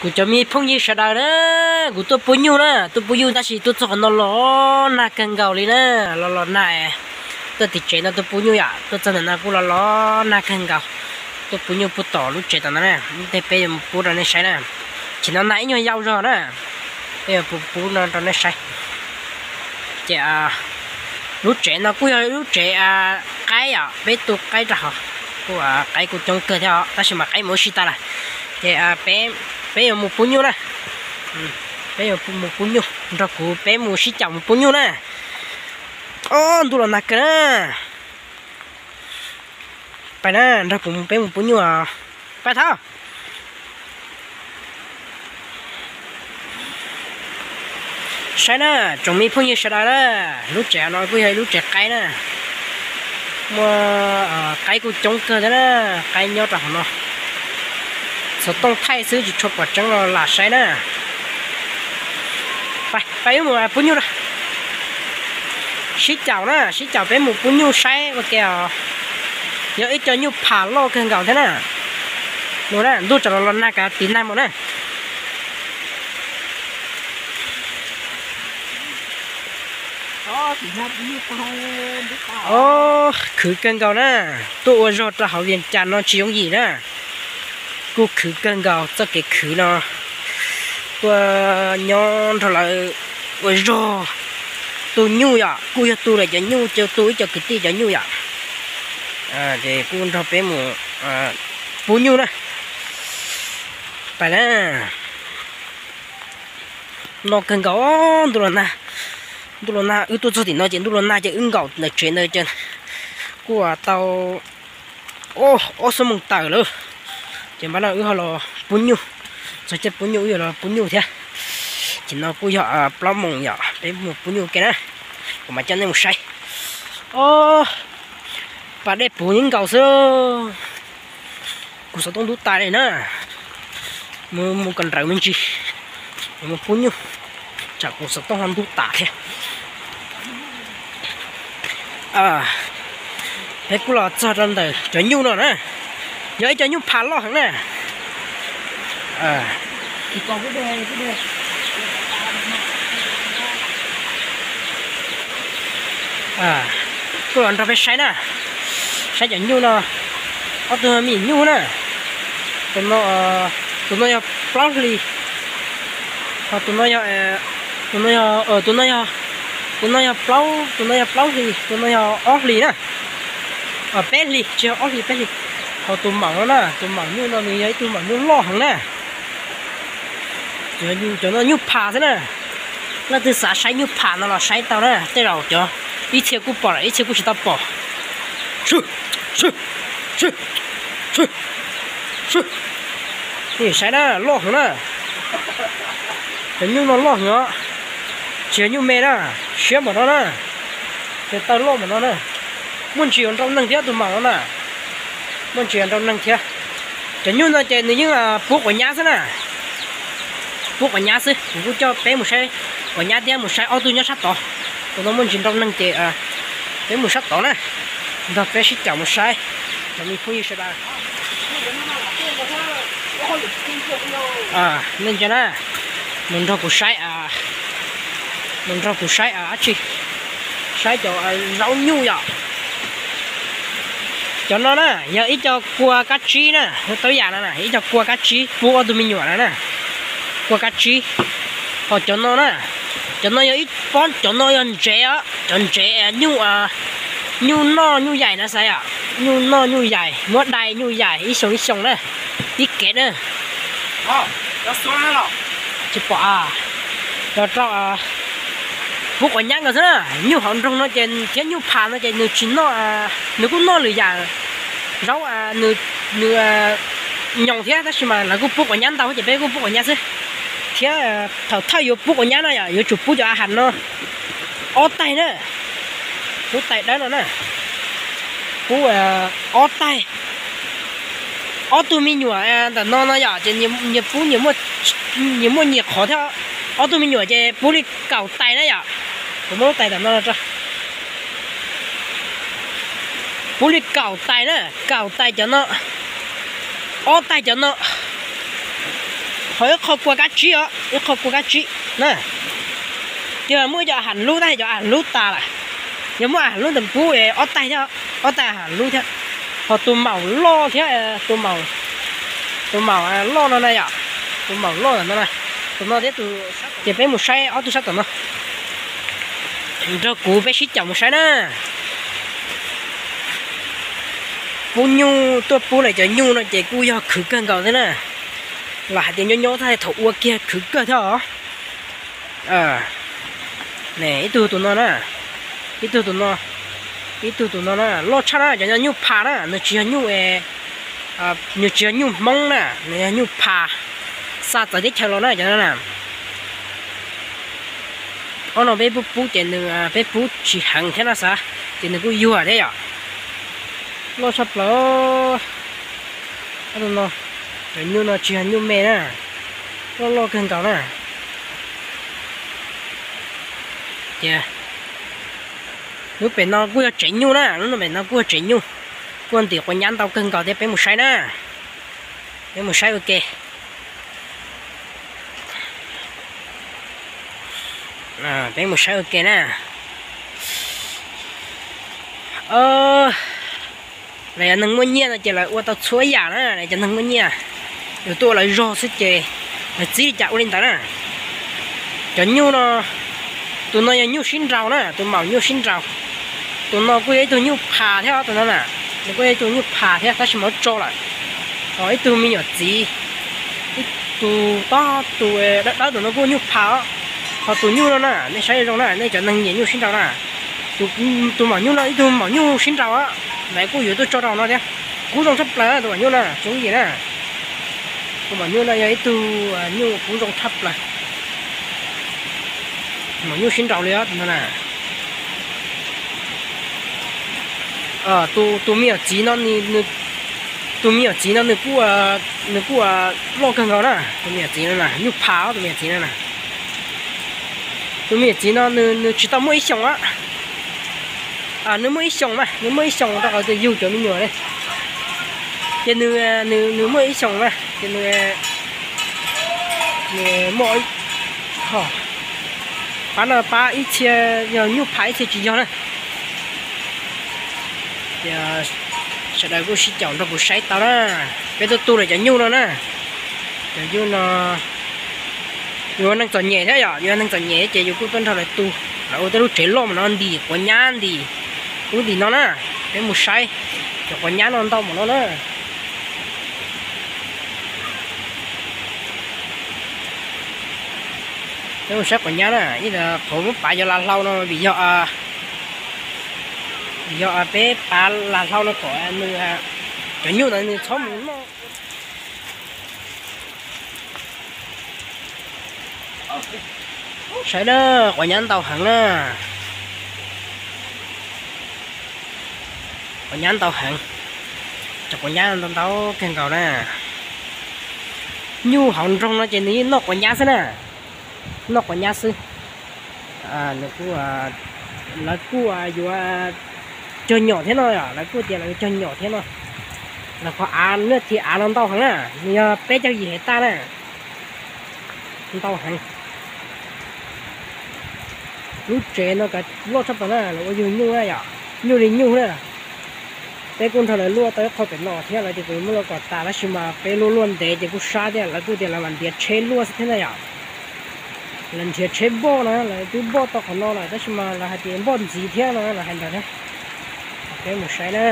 Kuv cov me phooj ywg sawv daws na, kuv tuaj pub nyuj na, tuaj pub nyuj tab sis tuaj txog qhov no los nag kawg nkaus li na, los los nag. Tuaj tim tsev no tuaj pub nyuj yom, tuaj txog ntawm no kuj los los nag kawg nkaus. Tuaj pub nyuj pub tom lub tsev tom no na, tej peb yuav mus pub rau nej saib na. Chim no nag ib nyuag yau zog na, peb yuav pub pub no rau nej saib. Ces lub tsev no kuj yog lub tsev qaib yom, peb tu qaib rau hauv, kuj qaib kuj coob kawg thiab os, tab sis mas qaib mus ua si tas lawm. Ces peb yuav mus pub nyuj na, peb yuav mus pub nyuj, nrog kuv peb mus sib caum mus pub nyuj na. Ob, ntuj los nag kawg na. Pais na, nrog kuv peb mus pub nyuj os. Pais thaub. Saib na, tsoom me phooj ywg sawv daws na, lub tsev no kuj yog ib lub tsev qaib na. Muaj qaib kuj coob kawg thiab na, qaib nyob rau hauv no. Xov tooj thaij xwb tsis tshua pom tseeb los lam saib na. Pais, pais wb mus pub nyuj na. Sib caum na, sib caum peb mus pub nyuj saib ua ke os. Yog ib co nyuj pham loj kawg nkaus thiab na. Mus na, ntuj tsam los los nag kav tiv nag mus na. Ob, khwv kawg nkaus na, tuaj ua zog rau hauv Vias Cas no tsis yooj yim na. Kuj khwv kawg nkaus txoj kev khwv no. Tuaj nyob nrog lawv ua zog, tu nyuj yom, kuj yog tu lawv cov nyuj, tu ib co kwv tij cov nyuj yom. Ces kuj nrog peb mus pub nyuj na. Pais na. No kawg nkaus, ntuj los nag, ntuj los nag, wb tuaj txog tim no ces ntuj los nag ces wb nkaum ntawm tsev ntawd ces kuj tau ob xuab moos tawm lawm. Ces npaj no wb ho los pub nyuj, txog caij pub nyuj wb yuav los pub nyuj thiab. Ces no kuj yog plaub moos yom, peb mus pub nyuj ke na, kuv mam coj nej mus saib. Ob, pas dej puv yeej nkaus xwb. Kuv xov tooj ntub tas li na. Mus, mus kom nrawm me ntsis, mus pub nyuj, tsam kuv xov tooj ho ntub tas thiab. Peb kuj los txog rau ntawm cov nyuj no na, yog ib co nyuj pham loj heev na. Kuj los nrog peb saib na, saib cov nyuj no, ob tug me nyuam nyuj na. Tus no, tus no yog plaub hlis, ho tus no yog, tus no yog, tus no yog, tus no yog plaub, tus no yog plaub hlis, tus no yog ob hlis na. Peb hlis, tsis yog ob hlis, peb hlis. Ho tus maum no na, tus maum nyuj no nws yog ib tug maum nyuj loj heev na. Cov no nyuj pham xwb na. Leej twg xav saib nyuj pham no los saib tau na, tej zaum cov ib txhia kuj pom lawm, ib txhia kuj tsis tau pom. Saib na, loj heev na. Cov nyuj no loj heev os. Tsis yog nyuj me na, siab npaum no na. Cov taw loj npaum no na. Muaj ntsis yuav nrau neeg thiab tus maum no na. Muaj ntsis yuav nrau neeg thiab. Cov nyuj no ces nws yeej pub quav nyab xwb na. Pub quav nyab xwb, kuv kuj coj peb mus saib quav nyab thiab mus saib ob tug nyob sab tod. Tus no muaj ntsis nrau neeg ces peb mus sab tod na, nrog peb sib caum mus saib. Cov me phooj ywg sawv daws, nej ntsia na, mus nrog kuv saib, mus nrog kuv saib dab tsi, saib cov zaub nyuj yom. Cov no na yog ib co kua kab tsib na, tau yam no na, ib co kua kab tsib pub ob tug me nyuam no na. Kua kab tsib. Ho cov no na, cov no yog ib pob, cov no yog ntsev os, cov ntsev nyuj, nyuj noj nyuj yaim na xav yom, nyuj noj nyuj yaim, muab dai nyuj yaim ib xyoo ib xyoo na, ib kev na. Tsis pom, los rau pub quav nyab nkaus xwb na. Nyuj hauv nroog no ces thiab nyuj pham no ces nws tsis noj, nws kuj noj lwm yam zaub, nws nyoos thiab, tab sis mas lawv kuj pub quav nyab ntau ces peb kuj pub quav nyab xwb. Thiab thaum thawj yuav pub quav nyab na yom, yuav tsum pub cov a has no ob taig na, pub tais dawb no na, pub ob taig. Ob tug me nyuam ntawm no no yom, ces nyias pub nyias muaj nyias qhov thiab. Ob tug me nyuam ces pub li kaum tais na yom. Kuv muab lub tais ntawm no rau, pub li kaum tais na, kaum tais cov no, ob taig cov no. Ib qho kua kab tsib os, ib qho kua kab tsib na. Yog muaj ib co a has lub tab sis cov a has lub tas lawm. Yog muaj a has lub ntawm pub ob taig thiab, ob taig a has lub thiab. Ho tus maum loj thiab, tus maum, tus maum loj no na yom, tus maum loj ntawm no na, tus no thiab tus, ces peb mus saib ob tug sab tom no. Nrog kuv peb sib caum mus saib na. Pub nyuj tuaj pub lawm cov nyuj no ces kuj yog khwv kawg nkaus thiab na. Los hais tias nyob nyob txog thaum ua kiag khwv kawg thiab os. Ib tug tus no na, ib tug tus no, ib tug tus no na, loj tshaj na, cov no nyuj phas na, nws tsis yog nyuj, nws tsis yog nyuj Hmoob na, nws yog nyuj phas, xa txawv teb chaws los na cov no na. Ob no peb pub pub ces nws, peb pub tsis heev thiab no xav, ces nws kuj yuag thiab yom. Loj tshaj plaws. Ob tug no, cov nyuj no tsis yog nyuj me na, loj loj kawg nkaus na. Ces lub pem no kuj yog tsev nyuj na, lub pem no kuj yog tsev nyuj, kuj ntim quav nyab ntau kawg nkaus thiab, peb mus saib na. Peb mus saib ua ke. Peb mus saib ua ke na. Lawv cov neeg muaj nyiaj no ces lawv ua tau txhua yam na, lawv cov neeg muaj nyiaj. Yus tuaj ua lawv zog xwb ces lawv txib li cas ua li ntawd na. Cov nyuj no, tus no yog nyuj sib nraus na, tus maum nyuj sib nraus. Tus no kuj yog ib tug nyuj phas thiab tus no na, nws kuj yog ib tug nyuj phas thiab tab sis mas tso lawm. Ho ib tug me nyuam txiv, ib tug tob tus dawb dawb tus no kuj nyuj phas os. Ho tus nyuj no na, nej saib zoo na, nej cov neeg nyiam nyuj sib nraus na, tus maum nyuj no ib tug maum nyuj sib nraus, lawv kuj yuav tuaj tso rau no thiab. Kub zoo tshaj plaws tus maum nyuj na, tsoom yim na. Tus maum nyuj no yog ib tug nyuj kub zoo tshaj plaws. Maum nyuj sib nraus li os tus no na. Tus me nyuam txiv no, tus me nyuam txiv no nws kuj, nws kuj loj kawg nkaus na, tus me nyuam txiv no na, nyuj phas tus me nyuam txiv no na. Tus me nyuam txiv no nws tsis tau muaj ib xyoos a. Nws muaj ib xyoos mas, nws muaj ib xyoos rau qhov tias yug cov me nyuam li. Ces nws, nws muaj ib xyoos mas ces nws, nws muaj, pab no pab ib txhia yog nyuj phas ib txhia tsis yog na. Ces sawv daws kuj sib caum nrog kuv saib tau na. Peb tuaj tu lawm cov nyuj no na. Cov nyuj no yus ua neeg txom nyem thiab yom, yus ua neeg txom nyem ces yus kuj tuaj nrog lawv tu, lawv ua tej lub tsev loj mas no ntim quav nyab ntim ub ntim no na. Peb mus saib cov quav nyab no ntau mas no na. Peb mus saib quav nyab na, ib qhov muab pav cov lav hlau no vim yog, vim yog peb pav lav hlau no kom nws, cov nyuj ntawd nws txhob mus noj. Saib na, quav nyab ntau heev na. Quav nyab ntau heev, cov quav nyab ntau ntau kawg nkaus na. Nyuj hauv nroog no ces nws yeej noj quav nyab xwb na, noj quav nyab xwb. Lawv kuj yuav cog nyom thiab no, lawv kuj tias lawv yuav cog nyom thiab no. Lawv qhov av, lub txiv av no ntau heev na, nws yog peb caug yim hais taj na, ntau heev. Lub tsev no kav loj tshaj plaws na, lawv ua yug nyuj na yom, nyuj li nyuj na. Peb kuj nrog lawv luaj tau ib qho pem no thiab, lawv tias kuv muab luaj kom tas tab sis mas peb luaj luaj ntev ces kuj sab thiab, lawv kuj tias lawv mam ntiav tsheb luaj xwb thiab na yom. Lawv nrhiav tsheb npoj na, lawv twb npoj tau qhov no lawm tab sis mas lawv hais tias npoj ntxiv thiab no lawv hais ntawd thiab. Peb mus saib na.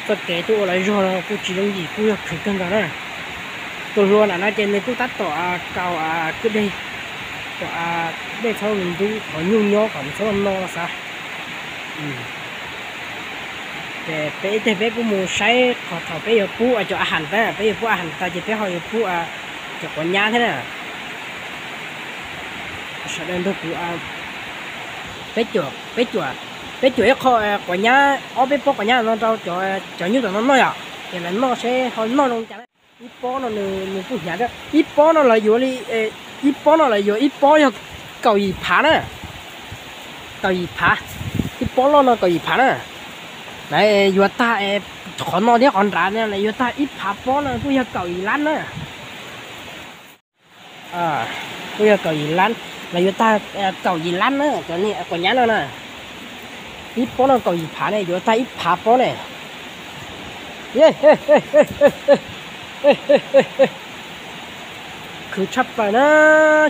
Txoj kev tuaj ua lawv zog no kuj tsis yooj yim, kuj yog khwv kawg nkaus na. Tus hluas nram no ces nws kuj tab tom kaus kwj deg, kom dej txhob ntub, qhov nyuj nyob kom nws txhob no no xav. Ces peb ib teg peb kuj mus saib qhov thaum peb yuav pub cov a has tas, peb yuav pub a has tas ces peb ho yuav pub cov quav nyab thiab na. Sawv daws nrog kuv, peb cuam, peb cuam ib qho quav nyab, ob peb pob quav nyab no rau cov nyuj tom no noj yom, ces lawv noj seb ho noj zoo cas na. Ib pob no nws kuj hnyav thiab, ib pob no lawv yuav li, ib pob no lawv yuav ib pob yog kaum yim phav na, kaum yim phav, ib pob loj no kaum yim phav na. Lawv yuav tag es Qhov no thiab qhov nrad no lawv yuav tag ib phav pob no kuj yog kaum yim lab na. Kuj yog kaum yim lab, lawv yuav tag kaum yim lab na, cov niag quav nyab no na. Ib pob no kaum yim phav ne, yuav tag ib phav pob ne. Khwv tshaj plaws na,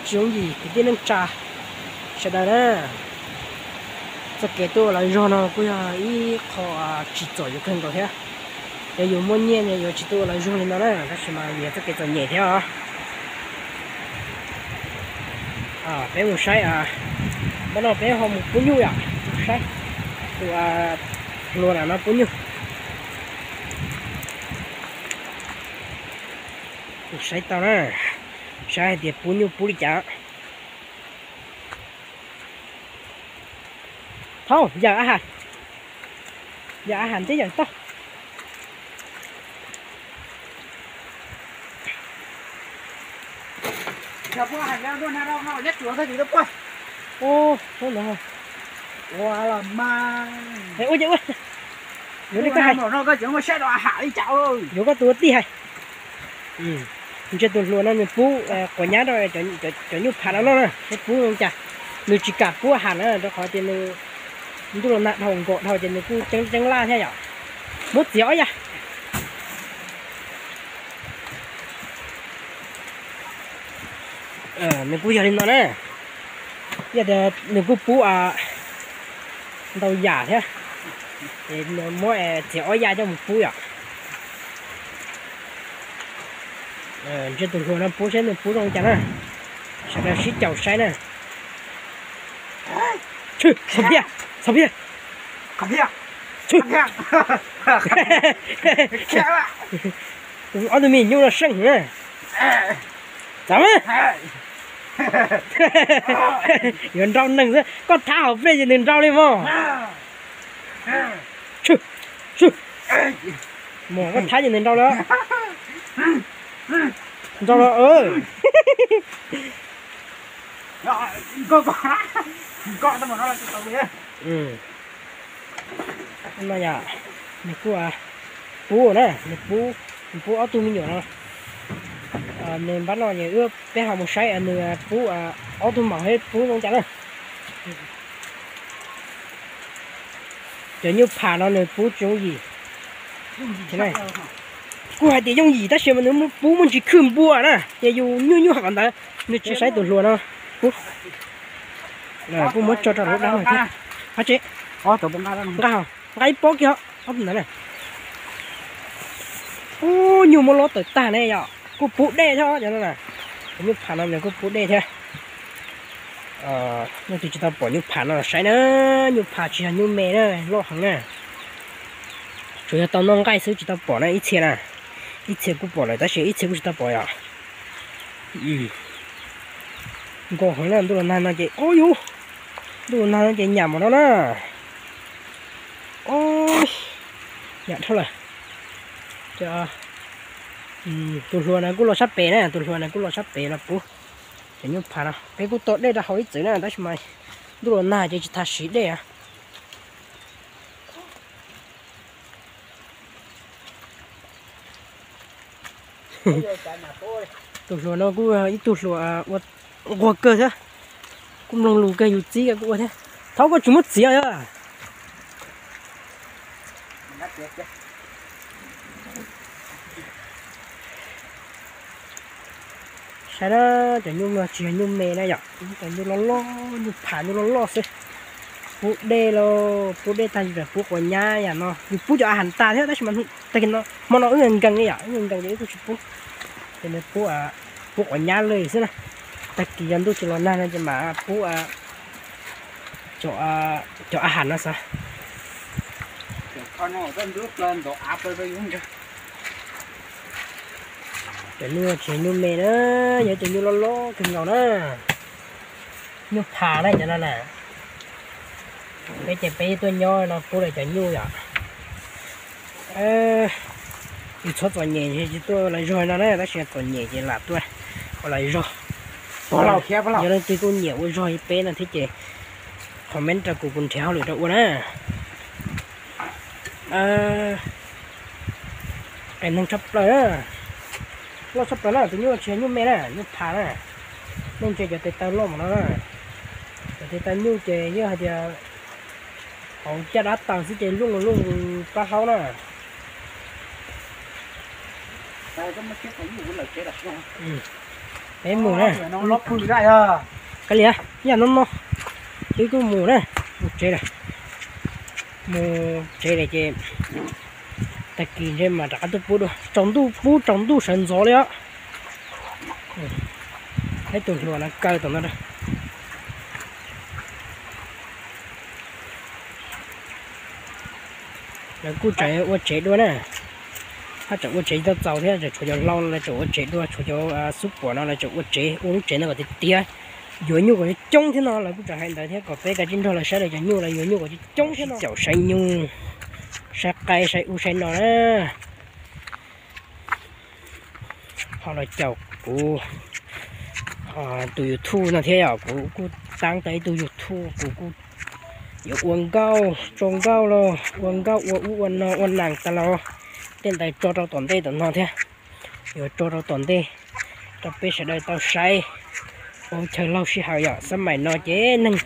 tsis yooj yim kwv tij neej tsa sawv daws na. Txoj kev tuaj ua lawv zog no kuj yog ib qho tsim txom yus kawg nkaus thiab. Yog yus muaj nyiaj ne yuav tsis tuaj ua lawv zog li no na, tab sis mas yog txoj kev txom nyem thiab os. Peb mus saib, npaj no peb ho mus pub nyuj yom, mus saib tus hluas no pub nyuj. Mus saib tau na, saib hais tias pub nyuj pub li cas. Thaub, yawm a has, yawm a has thiab yawm toj. Ua, ua, yuav koj hais, yuav koj tus ua tij hais. Ntshe tus hluas no nws pub quav nyab rau cov nyuj pham no noj na, peb pub zoo cas. Nws tsis kam pub a has na, rau qhov tias nws ntuj los nag dhau nkaus dhau ces nws kuj ceeb ceeb laj thiab yom. Muab txiav ob yam. Nws kuj yog li no na, yog tias nws kuj pub ntau yam thiab, es muab txiav ob yam coj mus pub yom. Ntshe tus hluas no pub saib nws pub zoo cas na, sawv daws sib caum saib na. Txhob phiaj, txhob phiaj. Ob tug me nyuam nyuj no seej heev na. Txav, yuav nrau neeg xwb, koj thab hauv plej ces nws nrau li mog. Mog, koj thab ces nws nrau lawm. Nrau lawm. No yom, nws kuj pub na, nws pub, nws pub ob tug me nyuam no. Nws npab no es wb peb ho mus saib nws pub ob tug maum thiab pub zoo cas na. Cov nyuj pham no nws pub tsis yooj yim. Kuj hais tias yooj yim tab sis mas nws pub muaj ntsis khwj npua na, ces yus nyuaj nyuaj hov ntawd, nws tsis saib tus hluas no. Kuj, kuj muab tso rau lub dab no thiab. Ab tsi, nqa, nqa ib pob kiag ob tug ntawd na. Ub, nyuj muab lob tawm tag ne yom, kuj pub dej thiab cov no na. Cov nyuj pham no nws kuj pub dej thiab. Leej twg tsis tau pom nyuj pham no los saib na, nyuj pham tsis yog nyuj me na, loj heev na. Tsuas yog tau noj nqaij xwb tsis tau pom na, ib txhia na, ib txhia kuj pom lawm tab sis ib txhia kuj tsis tau pom yom. Nkauj heev na, ntuj los nag no ces, o yus, ntuj los nag no ces nyam npaum no na. O, nyam dhau lawm. Tus hluas na kuj los sab pem na, tus hluas na kuj los sab pem los pub cov nyuj pham no. Peb kuj tau dej rau hauv ib txwm na tab sis mas ntuj los nag ces tsis tas siv dej. Tus hluas no kuj ib tug hluas ua nquag kawg thiab, kuj mloog lus kawg, yus txib kuj ua thiab. Thaub, koj tsis muab txiav os. Saib na, cov nyuj no tsis yog nyuj me na yom, cov nyuj loj loj, nyuj pham nyuj loj loj xwb. Pub dej lauj, pub dej tag ces pub quav nyab yam no, yus pub cov a has tas thiab tab sis mas tag kis no, hmo no wb nkees li yom, wb nkees ces wb kuj tsis pub. Ces nws pub, pub quav nyab lawm xwb na. Tag kis yog ntuj tsis los nag no ces mam pub cov a has no xwb. Cov nyuj tsis yog nyuj me na, yog cov nyuj loj loj kawg nkaus na. Nyuj pham na cov no na. Peb ces peb tuaj nyob no pub lawv cov nyuj yom. Yus txhob txom nyem tsis tuaj ua lawv zog no na, tab sis txom nyem ces lam tuaj ua lawv zog. Yog leej twg kuj nyiam ua zog li peb no thiab ces comment rau kuv, kuv nrhiav hauj lwm rau ua na. Qes neeg tshaj plaws na, loj tshaj plaws na, tus nyuj tsis yog nyuj me na, nyuj pha na. Nej ntsia cov tes taw loj mas no na, cov tes taw nyuj ces yeej hais tias hauv caj dab taws xwb ces luj luj pab hlaub na. Peb mus na. Ka liam, yam no no, peb kuj mus na, mus tsev lawm. Mus tsev lawm ces tag kis ntshe mas rov qab tuaj pub dua, tsaus ntuj pub tsaus ntuj sawv ntxov li os. Ib tug hluas no kaw tom no. Lawv kuj tseem ua tsev dua na, haj tseem ua tsev tau txaus thiab, tseem tshuav cov hlau no lawv tseem ua tsev dua, tshuav cov xub puam no lawv tseem ua tsev, ua lub tsev ntawd kom tiav tiav, yuav nyuj kom coob thiab no lawv kuj tseem hais ntawd thiab, kom peb kav tsij nrog lawv saib lawv cov nyuj, lawv yuav nyuj kom coob thiab no. Caum saib nyuj, saib qaib saib ub saib no na. Ho los caum kuv tus YouTube no thiab yom, kuv kuj taab tau ib tug YouTube, kuv kuj yuav ua nkauj tso nkauj los ua nkauj ua ub ua no ua nees tas los tej ntawd tso rau tom ntej tom no thiab, yuav tso rau tom ntej rau peb sawv daws tau saib ua chaw laug sij hawm yom. Xab maim no ces neeg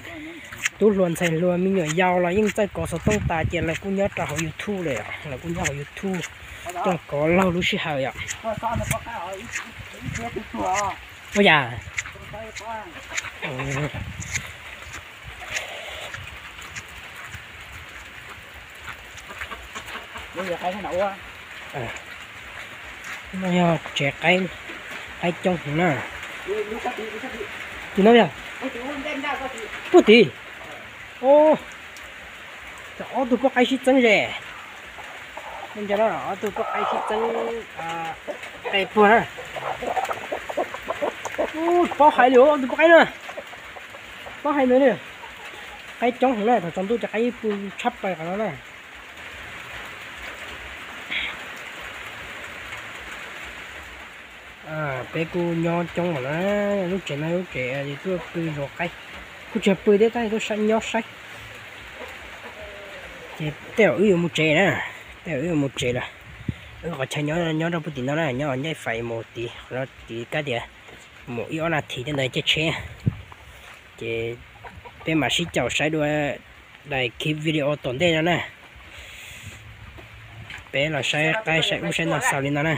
tub hluas ntxhais hluas me nyuam yaus los yeej txawj kov xov tooj tas ces lawv kuj nyob rau hauv YouTube lawm, lawv kuj nyob hauv YouTube coj kov laug lub sij hawm yom. Ua yam no yog tsev qaib, qaib coob heev na. Tim no yog puag tim. Ob tug poj qaib sib txeeb ze. Ob tug poj qaib sib txeeb qe puag na. Paub hais li ob tug poj qaib na. Paub hais ntawd li. Qaib coob heev na, thaum tsaus ntuj ces qaib pw tshaj plaws qhov no na. Peb kuj nyob coob lawm na, lub tsev no lub tsev tuaj pw zov qaib, kuj tsis yog pw thiab tab sis tuaj nyob saib. Ces tej zaum wb yuav mus tsev na, tej zaum wb yuav mus tsev lawm. Wb qhov chaw nyob nyob rau puag tim no na, nyob ncaij fais mus tid, qhov no tid kab tias mus ib ob nas this tej ntawd caij tsheb. Ces peb mam sib caum saib dua daim clip video tom ntej no na. Peb los saib qaib saib ub saib no xaus li no na.